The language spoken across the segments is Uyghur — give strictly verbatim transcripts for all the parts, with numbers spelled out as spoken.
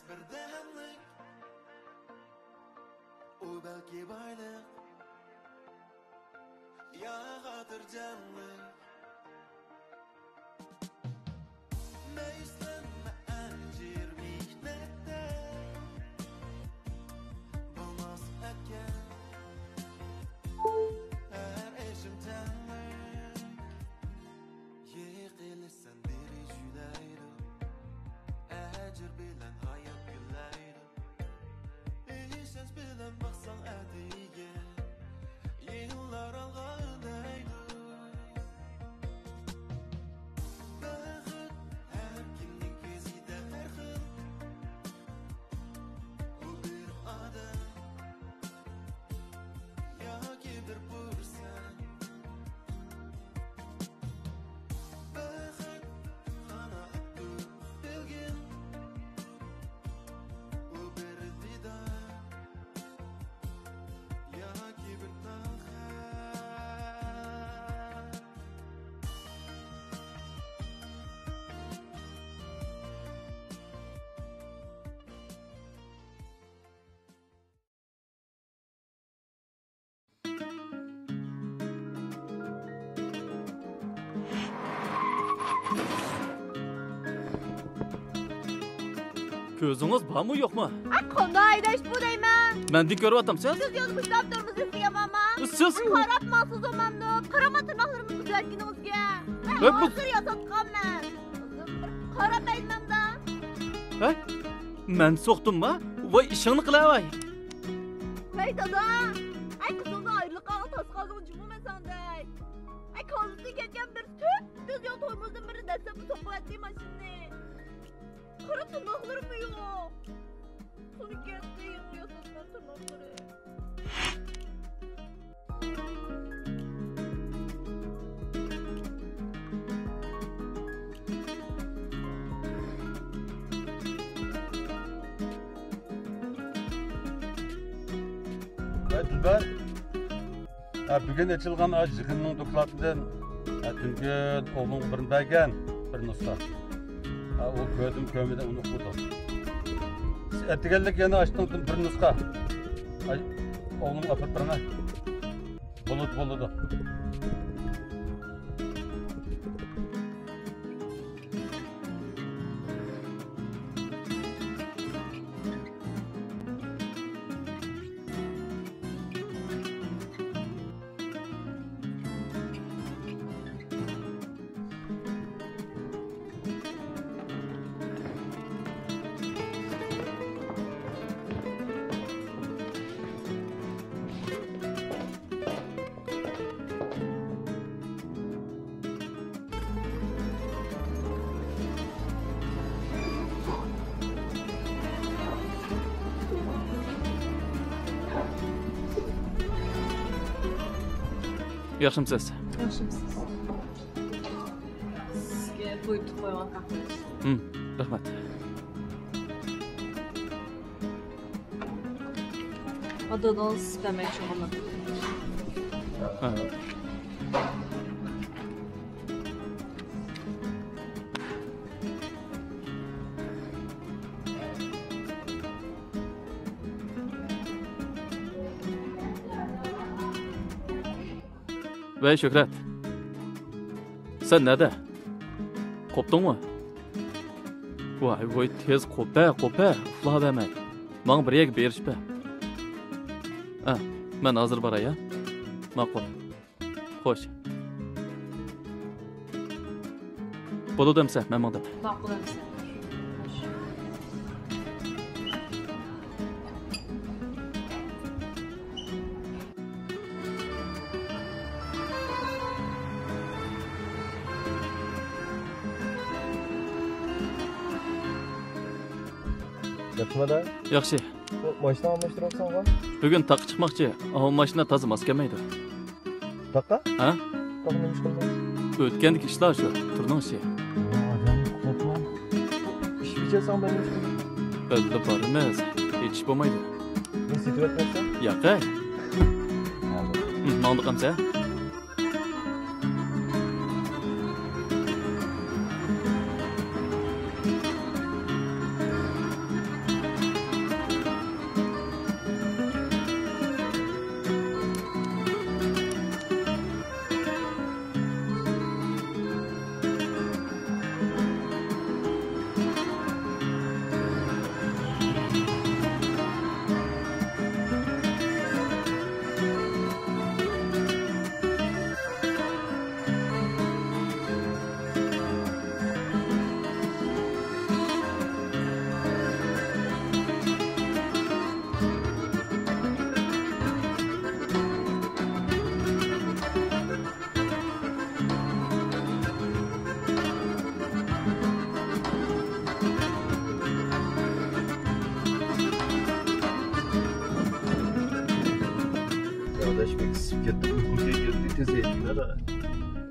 بىردەملىك، ئۇ بەلكى بايلىق يا خاتىرجەملىك. مەيۈسلەنمە ئەجىر مېھنەتتە، بولماس ئەتكەن ھەر ئىشىم تەڭلىك. يىقىلىشسەن بىرى جۈلەيدۇ، ئەجىر بىلەن ھايات گۈللەيدۇ. ئىشەنچ بىلەن باقساڭ ئەتىگە، يىللار ئالغا دەيدۇ. بەخت ھەر كىمنىڭ كۆزىدە ھەر خىل. ئۇ بىر ئادەم ياكى بىر پۇرسەت. بەخت قانائەتتۇر بەلكىم، ئۇ بىر دىدار ياكى بىر تال خەت. كۆزىڭىز بارمۇ يوقمۇ؟ ئاي، قانداق ھەيدەش بۇ دەيمەن؟ مەندىن كۆرۈۋاتامسىز؟ سىز يولدا مۇشۇنداق تۇرمىسىز دېگەن ماما. سىز ئاي، قاراپ ماڭسىز ئومامدۇ. قاراڭا تىرناقلىرىمنى ئۈزۈۋەتكىنىڭىزگە. ئاي، ھەي، بۇ ھازىر ياساتقانمەن. ئۇزۇن بىر قاراپ ئەيلىمەمدە. ھەي، مەن سوقتۇمما؟ ۋاي، ئىشىڭنى قىلەۋاي. ھەي، دادا. ئەي، قىزىڭدىن ئايرىلىپ قالغان تاسقالدىڭ جۇمۇ مەن ساڭدەك. ئەي، كاللىسى كەتكەن بىر تۈپتۈز يول تورمۇزدىن بىرى دەسسەپلا سوقۇۋەتتى ماشىنىنى. قارا تىرناقلىرىممۇ يوق. سۇنى كەتتى، ياساتقان تىرناقلىرى. ۋەي دىلبەر، ھە، بۈگۈن ئېچىلغان ئاشۇ يىغىننىڭ دوكلاتىدىن، ھە، تۈنۈگۈن ئوغلۇڭغا بىرنى بەرگەن، بىر نۇسخا. ھە، ئۇ كۆردۈم، كۆرمىدىم، ئۇنى ئوقۇدۇم. سىز ئەتىگەنلىك يەنە ئاشۇنىڭدىن بىر نۇسخا، ھە، ئوغلۇمغا ئاپىرىپ بېرىڭە. بولىدۇ، بولىدۇ. ياخشىمۇسىز؟ ياخشىمۇسىز؟ سىزگە تويۇتۇپ قويغان قەھۋە. ھىم، رەھمەت. ئادىداس دېمەكچى بولدۇم. ھە. ۋەي شۆھرەت، سەن نەدە؟ قوپتۇڭمۇ؟ ۋاي ۋاي، تېز قوپە، قوپە، ئۇخلاۋەرمەي. ماڭا بىر يەرگە بېرىشىپ بەر. ئە، مەن ھازىر باراي ھە. ماقۇل. خوش. بولىدۇ ئەمسە، مەن ماڭدىم. ماقۇل ئەمسە. خوش. ياخشىما دە؟ ياخشى. بۇ ماشىنا ئالماشتۇرۇۋاتساڭغۇ؟ بۈگۈن تاغقا چىقماقچى. ئاۋۇ ماشىنا تازا ماس كەلمەيدۇ. تاغقا؟ ھە؟ تاغقا نېمە ئىش قىلىدۇ؟ ئۆتكەندىكى ئىشلار شۇ، تۇرنىڭ ئىشى. ئادەم قوپما. ئىش بېجەرسەڭ مەن نېمە ئىش قىلىمەن؟ ئۆتۈپ بارىمىز. ھېچ ئىش بولمايدۇ. مېنى سېتىۋەتمەسسەن؟ ياق ھەي. ماڭدۇق ئەمسە.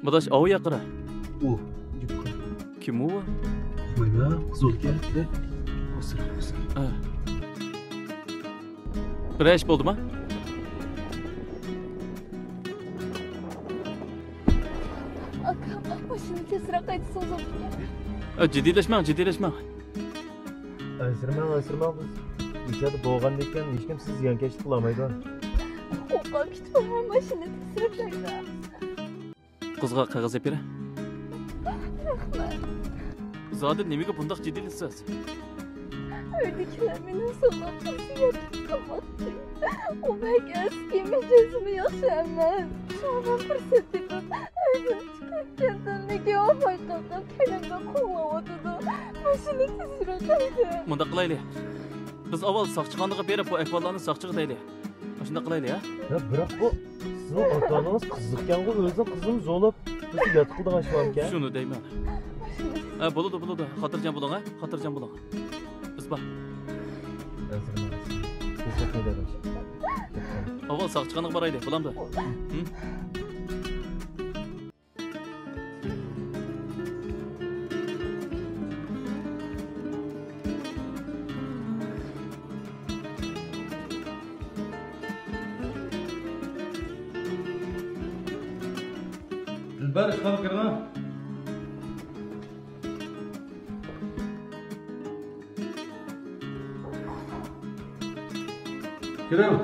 مۇداش ئاۋۇ ياقىرا. ئۇ. كىم ئۇ؟ ئۇقمايمەن. قىز ئۆلگەن. ھە. بىر ئىش بولدىما؟ ئاكام، ماشىنىنى تېزرەك ھەيدىسىڭىز بولىدىكەن. ئە، جىددىيلەشمەڭ، جىددىيلەشمەڭ. ئەنسىرىمەڭ، ئەنسىرىمەڭ، بىز ئىچەردە بولغاندىكىن ھېچكىم سىز زىيانكەشلىك قىلالمايدۇ. قورقۇپ كېتىپمەن، ماشىنىنى تېزرەك ھەيدەڭ. قىزغا قەغەز ئېلىپ بېرە. رەھمەت. زادى نېمىگە بۇنداق جىددىيلىشىسىز؟ ئۆيدىكىلەر مېنى زورلاپ تەربىيە قىلماقچى. ئۇ بەك ئەسكى، مىجەزىمۇ ياخشى ئەمەس. شۇڭا مەن پۇرسەت تېپىپ ئۆيدىن چىقىپ كەتتىم. لېكىن ئۇ بايقالغان كەينىمدىن قوغلاۋاتىدۇ. ماشىنا تېزرەك ھەيدە. مۇنداق قىلايلى. بىز ئاۋۋال ساقچىخانىغا بېرىپ، بۇ ئەھۋاللارنى ساقچىغا دەيلى. ئاشۇنداق قىلايلى، ھە؟ يا، بىراق بۇ سىزنىڭ ئاتا-ئانىڭىز قىزىقكەنغۇ، ئۆزىنىڭ قىزىنى زورلاپ، بىزنى يات قىلىدىغان ئىش بارمىكەن؟ شۇنى دەيمەن. ھە، بولىدۇ، بولىدۇ. خاتىرجەم بولۇڭ، ھە؟ خاتىرجەم بولۇڭ. بىز بار. ئاۋۋال ساقچىخانىغا بارايلى، بولامدۇ؟ ھە؟ دىلبەر، ئىشخانىغا كىرىڭە. كىرىڭ.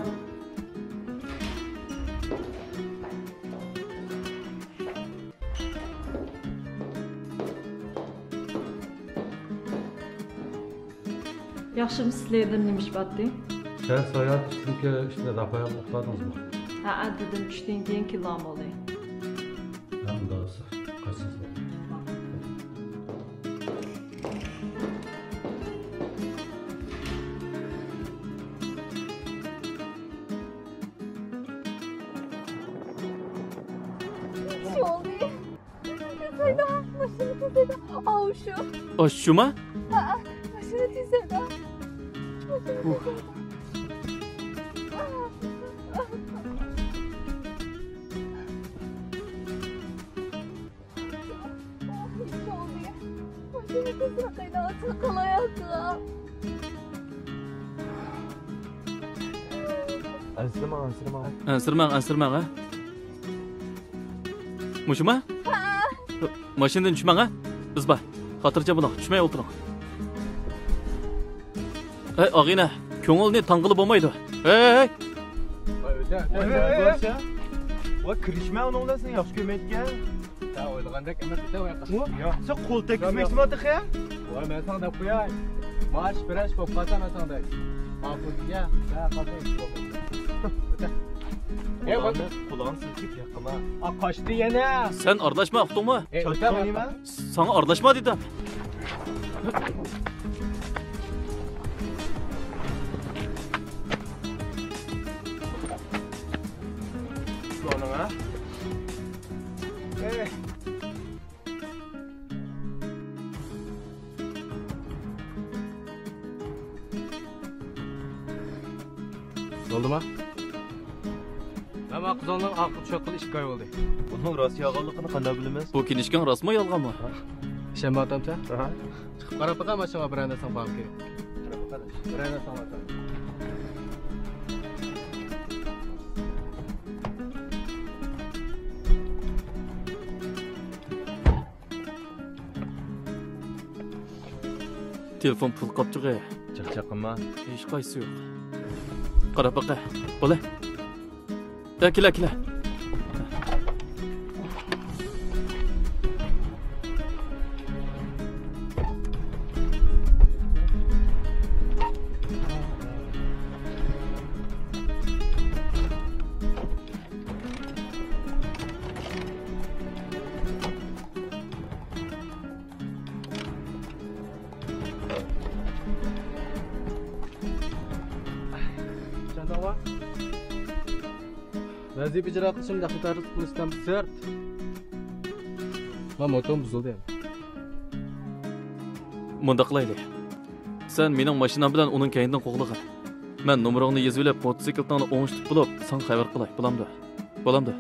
ياخشىمۇ، سىلەردىن نېمە ئىش بارتى؟ شەھەر ساياھەت ئىشىدىكى ئىشنى راپايېلغا ئۇقتۇردىڭىزمۇ؟ ھەئە، دېدىم، چۈشتىن كېيىن كېلىدىغان بولدى. ھە، ئۇنداق بولسا، قايتسىڭىز بولدى. ئاۋۇ شۇ. ئاشۇ شۇما؟ ھە، ماشىنا تېزلەيدۇ. ماشىنا تېزلەيدۇ. ئەنسىرىمەڭ، ئەنسىرىمەڭ. ئەنسىرىمەڭ، ئەنسىرىمەڭ، ھە؟ مۇشۇما؟ ھە. ماشىنىدىن چۈشمەڭ، ھە؟ بىز بار. خاتىرجەم بولۇڭ، چۈشمەي ئولتۇرۇڭ. ھەي، ئاغىنە، كۆڭۈلنى تاڭغىلى بولمايدۇ. ھەي، ھەي. ۋاي، ئۆتە، ئۆتە. ۋاي، ۋاي، ۋاي. ۋاي، كىرىشمە ئۇنىڭ بىلەن، سېنى ياخشى كۆرمەيدىكەن. سەن ئويلىغاندەك ئەمەس، ئۆتە، ۋاي. يا، سەن قول تەگكۈزمەكچىما تېخى؟ ۋاي، مەن ساڭا دەپ قوياي. ماش پىرەش بولۇپ قالسا مەن ساڭا دەي. ماقۇل، يا، يا، قالسا. ئۆتە. قولىنى، قولىنى سىلكىپ ياقىما. ئا، قاچتى يەنە. سەن ئارىلاشما، ئۇقتۇڭمۇ؟ ئەي، ئۆتە. ساڭا ئارىلاشما دېدىم. بولدىما؟ مەن مانا قىزىڭنىڭ ئارقىغا چۈشۈپ قېلىپ ئىككى ئاي بولدى. بۇنىڭ راست يالغانلىقىنى قانداق بىلىمىز؟ بۇ كىنىشكاڭ راستمۇ يالغانمۇ؟ ئىشەنمەيۋاتامسەن؟ ئاھا. چىقىپ قاراپ بېقە، ماشىنىغا بىرەر نەرسەڭ بارمىكىن؟ قاراپ بېقە. بىرەر نەرسەڭ باركەن؟ تېلېفون پۇل قاپچۇقى. چاقچاق قىلما. ھېچقايسىسى يوق. قاراپ بېقە. بولە. يا، كېلە، كېلە. چانداۋا. ۋەزىپە ئىجرا قىلىشىم، دەخلى تەرۇز قىلىشتىن سىرت. ما موتوم بۇزۇلدى. مۇنداق قىلايلى. سەن مېنىڭ ماشىنام بىلەن ئۇنىڭ كەينىدىن قوغلىغىن. مەن نومۇرۇڭنى يېزىۋېلىپ، موتوسىكلىتىڭنى ئوڭشىتىپ بولۇپ، ساڭا خەۋەر قىلاي. بولامدۇ؟ بولامدۇ؟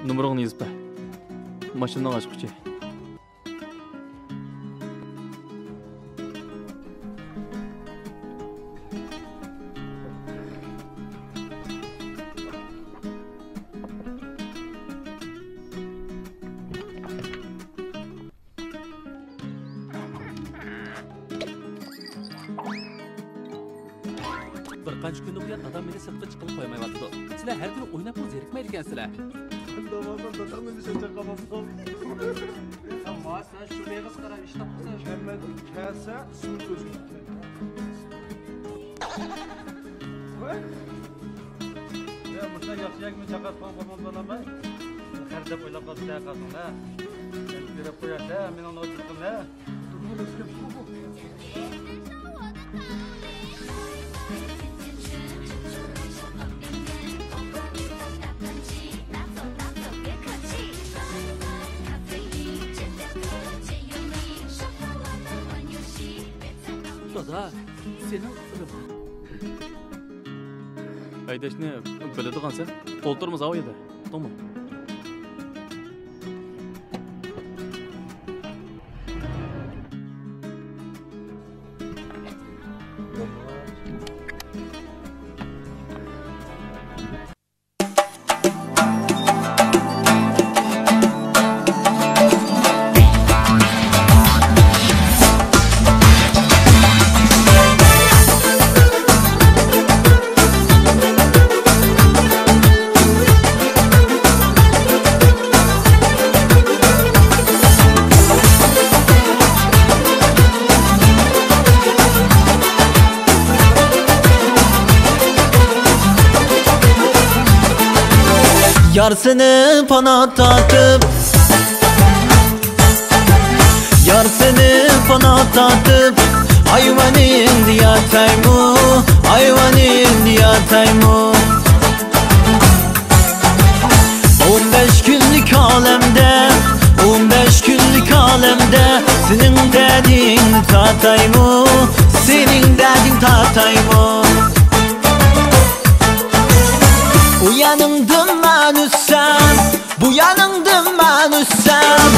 نومۇرۇڭنى يېزىپ بەر. ماشىنىنىڭ ئاچقۇچى. بىر قانچە كۈندىن بۇيان دادام مېنى سىرتقا چىققىلى قويمايۋاتىدۇ. سىلەر ھەر كۈنى ئويناپمۇ زېرىكمەيدىكەنسىلەر. داداڭنى بىر سەن چاققان بولساڭ. سەن ماڭا، سەن شۇ مېغىز قارا ئىش تاپقىسەن. كەلسە سۇنى توشۇن. يا، مۇشۇنداق ياخشى يەكمۇ چاقاس قوڭ قومۇن بولالماي. خەرجلەپ ئويلاپ قالسا قالسۇن-دە. ئەمدى بېرىپ قوياس-دە، مېنىڭ نوچىلىقىم-دە. دادا، سېنىڭ ھەيدەشنى بىلىدىغانسەن. ئولتۇرما زاۋۇ يەردە. ئۇقتۇڭمۇ؟ يار سېنى پانا تارتىپ، يار سېنى پانا تارتىپ، ھايۋانىڭدا ياتايمۇ، ھايۋانىڭدا ياتايمۇ؟ ئون بەش كۈنلۈك ئالەمدە، ئون بەش كۈنلۈك ئالەمدە سېنىڭ دەردىڭنى تارتايمۇ، سېنىڭ دەردىڭنى تارتايمۇ؟ ئۇ يانىڭدىن مەن ئۆتسەم، بۇ يانىڭدىن مەن ئۆتسەم،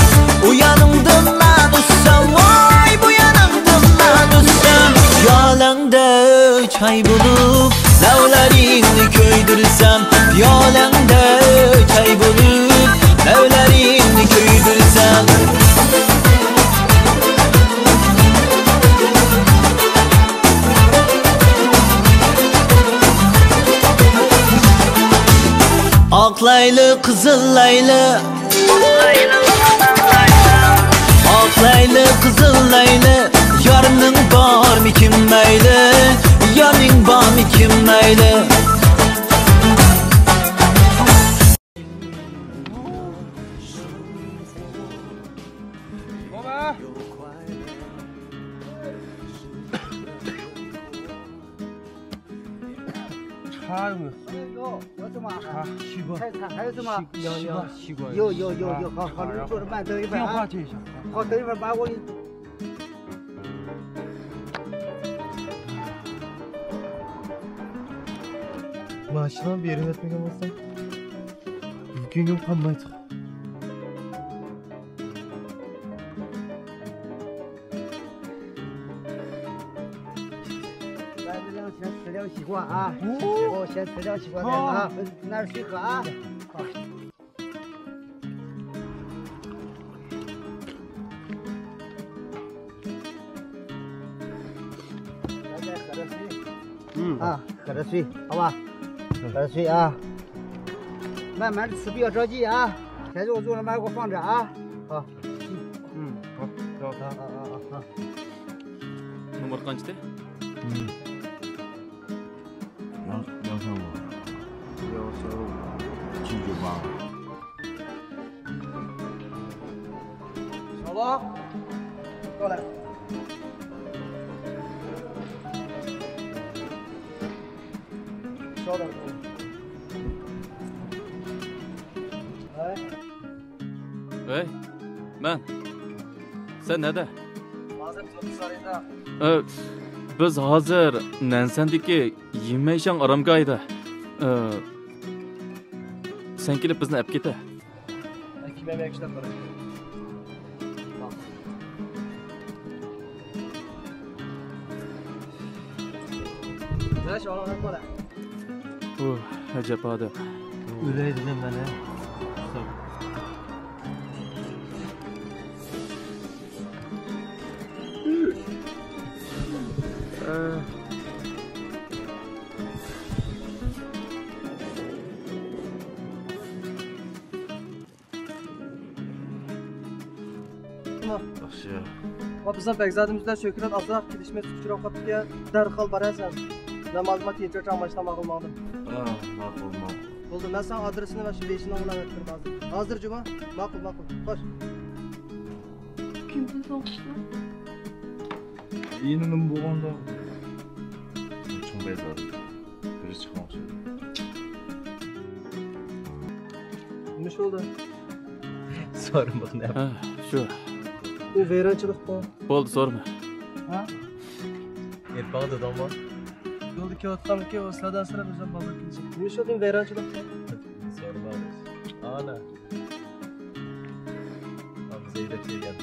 ئۇ يانىڭدىن مەن ئۆتسەم، ۋاي، بۇ يانىڭدىن مەن ئۆتسەم، پىيالەڭدە چاي بولۇپ، لەۋلىرىڭنى كۆيدۈرسەم، پىيالەڭدە چاي بولۇپ، لەۋلىرىڭنى كۆيدۈرسەم. ئاق لەيلى، قىزىل لەيلى، ئاق لەيلى، قىزىل لەيلى، يارنىڭ بارمىكىن مەيلى، يارنىڭ بارمىكىن مەيلى؟ 차有没有？有，有什么？茶，西瓜。还有，还有什么？西，要，要西瓜。有，有，有，有，好，好，你坐着慢，等一会儿啊。电话接一下。好，等一会儿把我给你。ماشىنا بېرىۋەتمىگەن بولسا، بۈگۈنگە قالمايدۇ. 来，先吃点西瓜啊！哦，先吃点西瓜啊！拿水喝啊！好。来，再喝点水。嗯。啊，喝点水，好吧？喝点水啊！慢慢吃，不要着急啊！先给我坐着，慢慢给我放着啊！好。 ھىم، ھا، ياق. ھا، ھا، ھا، ھا. نومۇر قانچىدى؟ ھىم. ياڭ، ياڭشاڭ بۇ. ياڭشاڭ. چىجۇباڭ. سالا. قولا. سالا. ھاي. ھەي، مەن. سەن نەدە؟ ھازىر توتى سارىيىدا. ئە، بىز ھازىر نەنسەندىكى يىمەيشاڭ ئارامگاھىدا. ئە، سەن كېلىپ بىزنى ئەپ كېتە. ئەكىپ مەن ئىشلەپ بېرەي. نەش ئاڭلاپ قالە. ئۇھ، ئەجەب ئادەم. ئۆلەي دېدىم مەن، ھە. ياخشى. ۋە بىزنىڭ بەگزادىمىز بىلەن شۆھرەت ئازراق كېلىشمەسلىك ئۇچراپ قاپتىكەن. دەرھال بارىسەن. نامازىمغا تېيىنچاقچاق ماشىنا ماڭغىلى ماڭدىم. ھە، ماقۇل، ماقۇل. بولدى، مەن ساڭا ئادرېسىنى ۋە شۇ بېيىشىنى ئوڭلاپ ئەتكۈرۈپ ھازىر. ھازىر جۇما؟ ماقۇل، ماقۇل. خوش. كىمدىن سوڭ قىشتا؟ يېنىنىم بولغاندا. چوڭ بەگزادىم. بىرى چىقماقچى. نېمە ئىش بولدى؟ سورىمىغىن. ھە، شۇ. بۇ ۋەيرانچىلىق بۇ. بولدى، سورىما. ھە؟ ئېپىڭ دېدىڭمۇ؟ يولدا كېلىۋاتقانمىكىن، ئۇ سىلەردىن سىلەر ئۆزۈم بالدۇر كېلىشىم. نېمە ئىش بولدى، ۋەيرانچىلىق بۇ؟ سورىما. ئانا. ھازىر ھەيدەپ كەلگەن.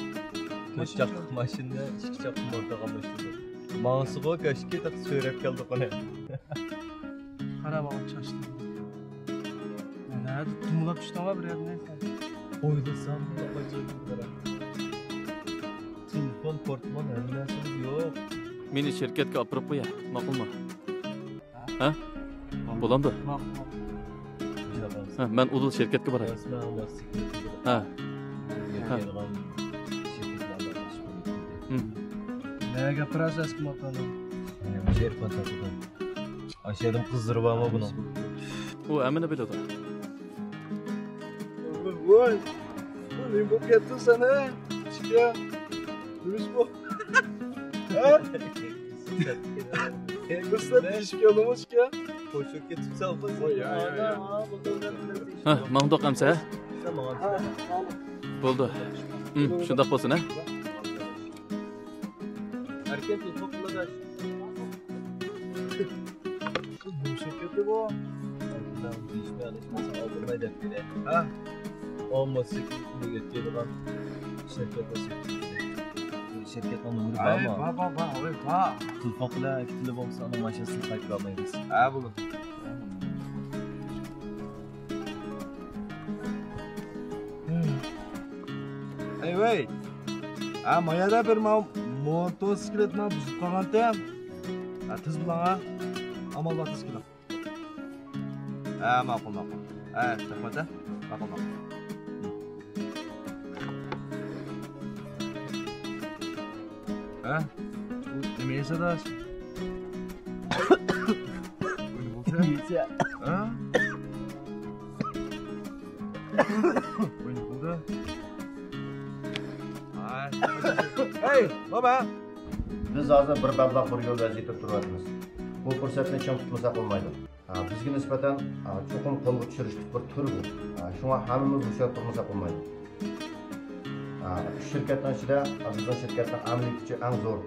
تۆت چاقلىق ماشىنىنى ئىككى چاقلىق مورتىغا ئالماشتۇردۇق. ماڭسىغۇ كاشكى تېخى سۆرەپ كەلدۇق ئۇنى. قارا ماڭا چاچلىرىنى. نەدە دومىلاپ چۈشتۈڭلار بىر يەردىن سەن؟ ئويلىسام، ئاپاچىغا قارا. تېلېفون، پورتمون، ھەممە نەرسىمىز يوق. مېنى شىركەتكە ئاپىرىپ قويە، ماقۇلمۇ؟ ھە؟ بولامدۇ؟ ماقۇل، ماقۇل. ھە، مەن ئۇدۇل شىركەتكە باراي. ھە. ھە. نەگە ئاپىراسىز ئەسكى موتورنى؟ ئاشۇ يەردىن قىزلىرى بارمۇ بۇنىڭ؟ ئۇ ھەممىنى بىلىدۇ. ۋاي، بۇ نېمە بولۇپ كەتتىڭ سەن، ھە؟ ئىشكە. نېمىش بۇ؟ ھە؟ بىر سەت دېيىشىپ كەلدىڭمۇ ئىشكە؟ قوشۇپ كېتىپ سالغان. ۋاي، يا، يا، يا. ھە، ماڭدۇق ئەمسە، ھە؟ سەن ماڭامسەن؟ بولدى. ھىم، شۇنداق بولسۇن، ھە؟ ئەركەن تۇتۇپ قىلىدۇ. نېمە ئىش كەتتى بۇ؟ ئالدىرماي دەپ بېرە. ھە؟ ئالماسلىق بۇ يەتكەيدىغان شىركەت بولسا. شىركەتنىڭ نومۇرى بارمۇ؟ بار، بار، بار، بار، بار. تېلېفون قىلىڭ، ئەگەر تېلېفون بولمىسا، ئۇنىڭ ماشىنىسىنى قايتۇرالمايمىز. ھە، بولىدۇ. ئەي ۋەي! ھە، مايەدە بىر ماۋۇ موتوسىكلىت مانا بۇزۇپ قالغانتى. ھە، تېز بولۇڭ ھە. ئامال بار، تېز كېلىڭ. ھە، ماقۇل، ماقۇل. ھە، رەھمەت ھە. ماقۇل، ماقۇل. ھە؟ بۇ نېمە يېسە داش؟ ھە؟ ھەي، بابا! بىز ھازىر بىر بەبلاق بىر يول ۋەزىيىتىدە تۇرۇۋاتىمىز. بۇ پۇرسەتنى چىڭ تۇتمىساق بولمايدۇ. ھە، بىزگە نىسبەتەن، ھە، چوقۇم قولغا چۈشۈرۈشلۈك بىر تۈر بۇ. ھە، شۇڭا ھەممىمىز ھوشيار تۇرمىساق بولمايدۇ. ھە، ئۈچ شىركەتنىڭ ئىچىدە، ھە، بىزنىڭ شىركەتنىڭ ئەمەلىي كۈچى ئەڭ زور.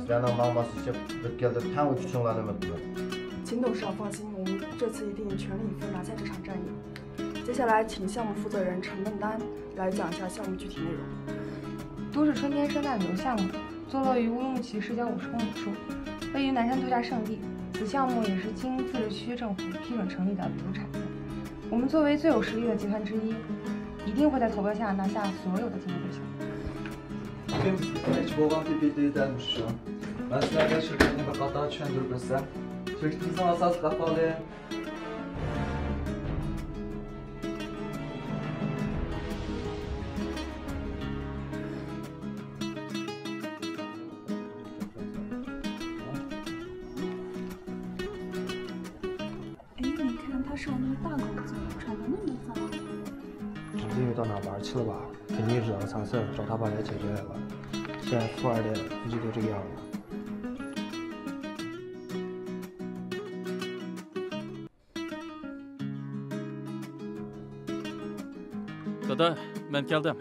سىلەرنىڭ ماڭماسلىشىپ بىر كەلدە تەڭ ئۆتۈشۈڭلارنى ئۈمىد قىلىمەن. 秦董事长放心，我们这次一定全力以赴拿下这场战役。接下来，请项目负责人陈问丹来讲一下项目具体内容。都市春天生态旅游项目坐落于乌鲁木齐市郊五十公里处，位于南山度假胜地。此项目也是经自治区政府批准成立的旅游产业。我们作为最有实力的集团之一，一定会在投标下拿下所有的竞争对手。بۈگۈن بىز ئىككىمىز بولغان تېپىدە دەل مۇشۇ. مەن سىلەرگە شىركەتنى بىر قاتار چۈشەندۈرۈپ ئۆتسەم، شىركىتىمىزنىڭ ئاساسلىق ئەھۋالى. 哎，你看，它是我那个大狗子，穿的那么脏。指定又到哪玩去了吧？肯定惹了上事儿，找他爸来解决来了。现在富二代估计都这个样了。 دادا، مەن كەلدىم.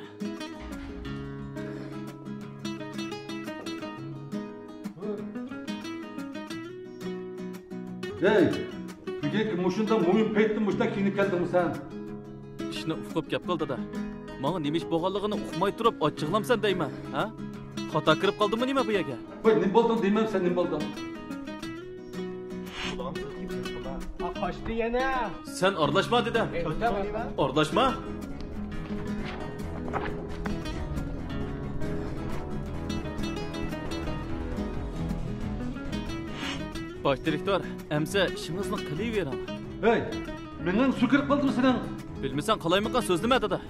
ھەي، بۈگۈنكى مۇشۇنداق مۇھىم پەيتتە مۇشۇنداق كىيىنىپ كەلدىڭمۇ سەن؟ ئىشنى ئۇقۇپ گەپ قىل، دادا. ماڭا نېمە ئىش بولغانلىقىنى ئۇقماي تۇرۇپ ئاچچىقلامسەن دەيمەن، ھە؟ خاتا كىرىپ قالدىممۇ نېمە بۇ يەرگە؟ ۋاي، نېمە بولدۇڭ دەيمەن، سەن نېمە بولدۇڭ؟ قاچتى يەنە. سەن ئارىلاشما دېدىم. ئارىلاشما. باش دىرېكتور، ئەمسە ئىشىڭىزنى قىلىۋېرىڭ. ھەي، مېڭەڭ سۇ كىرىپ قالدىمۇ سېنىڭ؟ بىلمىسەڭ قالايمىقان سۆزلىمە، دادا.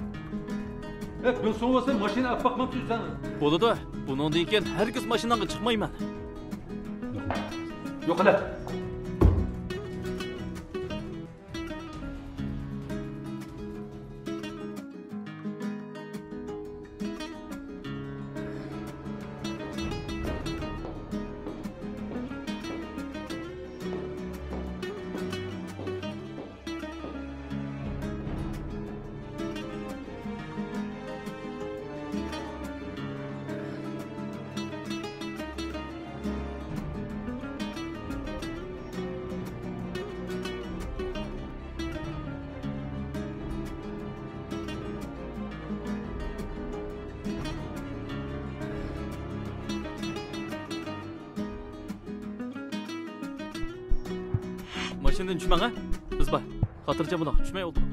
ھەي، بىلسەڭ بولسا ماشىنا ئەپ باقماپسىز سەن. بولىدۇ، بۇنىڭدىن كېيىن ھەرگىز ماشىناڭغا چىقمايمەن. يوق، قىلە. ماشىنىدىن چۈشمەڭ، ھە؟ بىز بار. خاتىرجەم بولۇڭ، چۈشمەي ئولتۇرۇڭ.